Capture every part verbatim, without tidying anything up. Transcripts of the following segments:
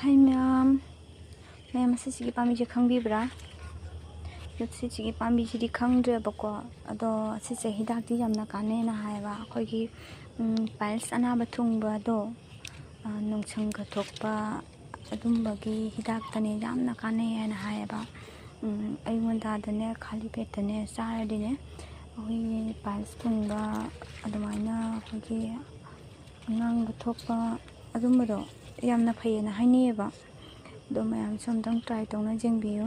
ꯍꯥꯏ ꯃꯌꯥꯝ, ꯃꯌꯥꯝ, ꯑꯁꯤꯁꯤꯒꯤ ꯄꯥꯝꯕꯤꯁꯦ ꯈꯪꯕꯤꯕ꯭ꯔꯥ? ꯑꯗꯣ ꯁꯤꯁꯤꯒꯤ ꯄꯥꯝꯕꯤꯁꯤꯗꯤ ꯈꯪꯗ꯭ꯔꯦꯕꯀꯣ꯫ ꯑꯗꯣ ꯑꯁꯤꯁꯦ ꯍꯤꯗꯥꯛꯇꯤ ꯌꯥꯝꯅ ꯀꯥꯟꯅꯩꯅ ꯍꯥꯏꯌꯦꯕ꯫ ꯑꯩꯈꯣꯏꯒꯤ ꯄꯥꯏꯜꯁ ꯑꯅꯥꯕ ꯊꯨꯡꯕꯗꯣ, ꯅꯨꯡꯁꯪ ꯀꯠꯊꯣꯛꯄ, ꯑꯗꯨꯝꯕꯒꯤ ꯍꯤꯗꯥꯛꯇꯅꯦ ꯌꯥꯝꯅ ꯀꯥꯟꯅꯩ ꯍꯥꯏꯅ ꯍꯥꯏꯌꯦꯕ꯫ ꯑꯌꯨꯛ ꯉꯟꯇꯥꯗꯅꯦ, ꯈꯥꯂꯤ ꯄꯦꯠꯇꯅꯦ ꯆꯥꯔꯗꯤꯅꯦ, ꯑꯩꯈꯣꯏꯒꯤ ꯄꯥꯏꯜꯁ ꯊꯨꯡꯕ, ꯑꯗꯨꯃꯥꯏꯅ ꯑꯩꯈꯣꯏꯒꯤ ꯑꯉꯥꯡꯕ ꯊꯣꯛꯄ, ꯑꯗꯨꯝꯕꯗꯣ ꯌꯥꯝꯅ ꯐꯩꯌꯦꯅ ꯍꯥꯏꯅꯩꯌꯦꯕ꯫ ꯑꯗꯣ ꯃꯌꯥꯝꯁꯨ ꯑꯝꯇꯪ ꯇ꯭ꯔꯥꯏ ꯇꯧꯅ ꯌꯦꯡꯕꯤꯌꯨ꯫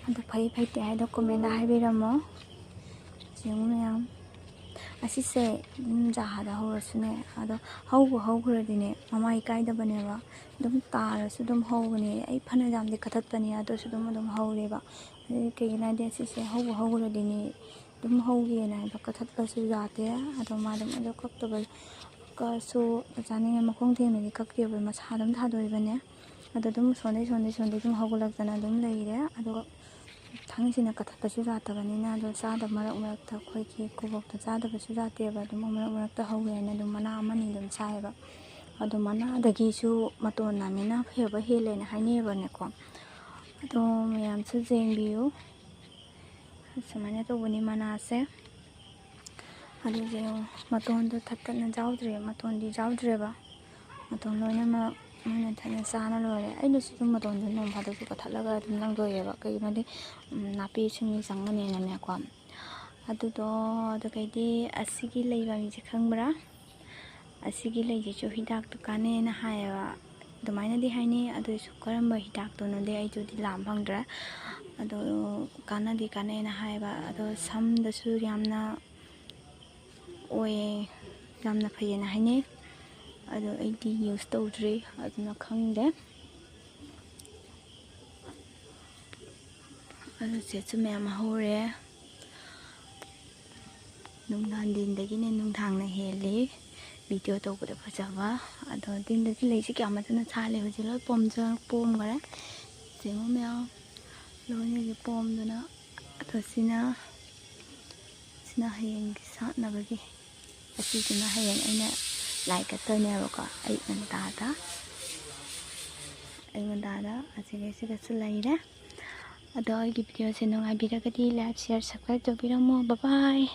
ꯑꯗꯨ ꯐꯩ ꯐꯩꯇꯦ ꯍꯥꯏꯗꯣ ꯀꯣꯃꯦꯟꯗ ꯍꯥꯏꯕꯤꯔꯝꯃꯣ꯫ ꯌꯦꯡꯉꯨ ꯃꯌꯥꯝ, ꯑꯁꯤꯁꯦ ꯑꯗꯨꯝ ꯖꯒꯥꯗ ꯍꯧꯔꯁꯨꯅꯦ, ꯑꯗꯣ ꯍꯧꯕ ꯍꯧꯈ꯭ꯔꯗꯤꯅꯦ, ꯃꯃꯥꯏ ꯀꯥꯏꯗꯕꯅꯦꯕ꯫ ꯑꯗꯨꯝ ꯇꯥꯔꯁꯨ ꯑꯗꯨꯝ ꯍꯧꯕꯅꯦ꯫ ꯑꯩ ꯐꯅ ꯌꯥꯝꯗꯤ ꯀꯛꯊꯠꯄꯅꯦ, ꯑꯗꯨꯁꯨ ꯑꯗꯨꯝ ꯑꯗꯨꯝ ꯍꯧꯔꯦꯕ꯫ ꯑꯗꯨ ꯀꯩꯒꯤꯅꯣ ꯍꯥꯏꯗꯤ, ꯑꯁꯤꯁꯦ ꯍꯧꯕ ꯍꯧꯈ꯭ꯔꯗꯤꯅꯦ, ꯑꯗꯨꯝ ꯍꯧꯒꯦꯅ ꯍꯥꯏꯕ ꯀꯛꯊꯠꯄꯁꯨ ꯌꯥꯗꯦ꯫ ꯑꯗꯣ ꯃꯥ ꯑꯗꯨꯝ ꯑꯗꯨ ꯀꯛꯇꯕ ꯀꯛꯑꯁꯨ ꯆꯥꯅꯤꯡꯉꯦ, ꯃꯈꯣꯡ ꯊꯦꯡꯅꯗꯤ ꯀꯛꯇꯦꯕ, ꯃꯁꯥ ꯑꯗꯨꯝ ꯊꯥꯗꯣꯛꯏꯕꯅꯦ꯫ ꯑꯗꯣ ꯑꯗꯨꯝ ꯁꯣꯟꯗꯩ ꯁꯣꯟꯗꯩ ꯁꯣꯟꯗꯩ ꯑꯗꯨꯝ ꯍꯧꯒꯠꯂꯛꯇꯅ ꯑꯗꯨꯝ ꯂꯩꯔꯦ꯫ ꯑꯗꯨꯒ ꯊꯥꯡꯁꯤꯅ ꯀꯛꯊꯠꯄꯁꯨ ꯌꯥꯗꯕꯅꯤꯅ, ꯑꯗꯣ ꯆꯥꯗꯕ ꯃꯔꯛ ꯃꯔꯛꯇ ꯑꯩꯈꯣꯏꯒꯤ ꯀꯣꯕꯣꯛꯇ ꯆꯥꯗꯕꯁꯨ ꯌꯥꯗꯦꯕ꯫ ꯑꯗꯨꯝ ꯃꯔꯛ ꯃꯔꯛꯇ ꯍꯧꯋꯦ ꯍꯥꯏꯅ ꯑꯗꯨꯝ ꯃꯅꯥ ꯑꯃꯅꯤ ꯑꯗꯨꯝ ꯆꯥꯏꯌꯦꯕ꯫ ꯑꯗꯣ ꯃꯅꯥꯗꯒꯤꯁꯨ ꯃꯇꯣꯟ ꯅꯥꯃꯤꯅ ꯐꯩꯕ ꯍꯦꯜꯂꯦꯅ ꯍꯥꯏꯅꯩꯌꯦꯕꯅꯦꯀꯣ꯫ ꯑꯗꯣ ꯃꯌꯥꯝꯁꯨ ꯌꯦꯡꯕꯤꯌꯨ꯫ ꯁꯨꯃꯥꯏꯅ ꯇꯧꯕꯅꯤ ꯃꯅꯥꯁꯦ꯫ ꯑꯗꯨꯁꯦ ꯌꯦꯡꯉꯣ, ꯃꯇꯣꯟꯗꯣ ꯊꯠꯇꯠꯅ ꯌꯥꯎꯗ꯭ꯔꯦ, ꯃꯇꯣꯟꯗꯤ ꯌꯥꯎꯗ꯭ꯔꯦꯕ꯫ ꯃꯇꯣꯟ ꯂꯣꯏꯅꯃꯛ ꯃꯣꯏꯅ ꯊꯠꯅ ꯆꯥꯅ ꯂꯣꯏꯔꯦ꯫ ꯑꯩꯅꯁꯨ ꯑꯗꯨꯝ ꯃꯇꯣꯟꯗꯣ ꯅꯣꯡ ꯐꯥꯗꯣꯛꯁꯨ ꯀꯛꯊꯠꯂꯒ ꯑꯗꯨꯝ ꯂꯪꯗꯣꯛꯑꯦꯕ꯫ ꯀꯩꯒꯤꯅꯣꯗꯤ, ꯎꯝ, ꯅꯥꯄꯤ ꯁꯤꯡꯕꯤ ꯆꯪꯒꯅꯦꯅꯅꯦꯀꯣ꯫ ꯑꯗꯨꯗꯣ, ꯑꯗꯨꯒꯩꯗꯤ ꯑꯁꯤꯒꯤ ꯂꯩ ꯄꯥꯝꯕꯤꯁꯦ ꯈꯪꯕ꯭ꯔꯥ? ꯑꯁꯤꯒꯤ ꯂꯩꯁꯤꯁꯨ ꯍꯤꯗꯥꯛꯇ ꯀꯥꯟꯅꯩꯅ ꯍꯥꯏꯌꯦꯕ, ꯑꯗꯨꯃꯥꯏꯅꯗꯤ ꯍꯥꯏꯅꯩ꯫ ꯑꯗꯨ ꯑꯣꯏꯁꯨ ꯀꯔꯝꯕ ꯍꯤꯗꯥꯛꯇꯨꯅꯣꯗꯤ ꯑꯩꯗꯨꯗꯤ ꯂꯥꯝ ꯐꯪꯗ꯭ꯔꯦ꯫ ꯑꯗꯣ ꯀꯥꯟꯅꯗꯤ ꯀꯥꯟꯅꯩꯅ ꯍꯥꯏꯌꯦꯕ꯫ ꯑꯗꯣ ꯁꯝꯗꯁꯨ ꯌꯥꯝꯅ ꯑꯣꯏꯌꯦ, ꯌꯥꯝꯅ ꯐꯩꯌꯦꯅ ꯍꯥꯏꯅꯩ꯫ ꯑꯗꯣ ꯑꯩꯗꯤ ꯌꯨꯁ ꯇꯧꯗ꯭ꯔꯤ, ꯑꯗꯨꯅ ꯈꯪꯗꯦ꯫ ꯑꯗꯨ ꯁꯦꯠꯁꯨ ꯃꯌꯥꯝ ꯍꯧꯔꯦ꯫ ꯅꯨꯡꯗꯥꯡ ꯗꯤꯟꯗꯒꯤꯅꯦ ꯅꯨꯡꯗꯥꯡꯅ ꯍꯦꯜꯂꯤ ꯚꯤꯗꯤꯑꯣ ꯇꯧꯕꯗ ꯐꯖꯕ꯫ ꯑꯗꯣ ꯗꯤꯟꯗꯗꯤ ꯂꯩꯁꯤ ꯀꯌꯥꯃꯠꯇꯅ ꯁꯥꯠꯂꯦ, ꯍꯧꯖꯤꯛ ꯂꯣꯏ ꯄꯣꯝꯖ-, ꯄꯣꯝꯈꯔꯦ꯫ ꯌꯦꯡꯉꯨ ꯃꯌꯥꯝ, ꯂꯣꯏꯅꯒꯤ ꯄꯣꯝꯗꯨꯅ꯫ ꯑꯗꯣ ꯁꯤꯅ, ꯁꯤꯅ ꯍꯌꯦꯡꯒꯤ ꯁꯥꯠꯅꯕꯒꯤ, ꯑꯁꯤꯁꯤꯅ ꯍꯌꯦꯡ ꯑꯩꯅ ꯂꯥꯏ ꯀꯠꯇꯣꯏꯅꯦꯕꯀꯣ ꯑꯌꯨꯛ ꯉꯟꯇꯥꯗ꯫ ꯑꯌꯨꯛ ꯉꯟꯇꯥꯗ ꯑꯁꯤꯒꯩꯁꯤꯗꯁꯨ ꯂꯩꯔꯦ꯫ ꯑꯗꯣ ꯑꯩꯒꯤ ꯚꯤꯗꯤꯑꯣꯁꯦ ꯅꯨꯡꯉꯥꯏꯕꯤꯔꯒꯗꯤ like, share, subscribe ꯇꯧꯕꯤꯔꯝꯃꯣ꯫ Bye bye꯫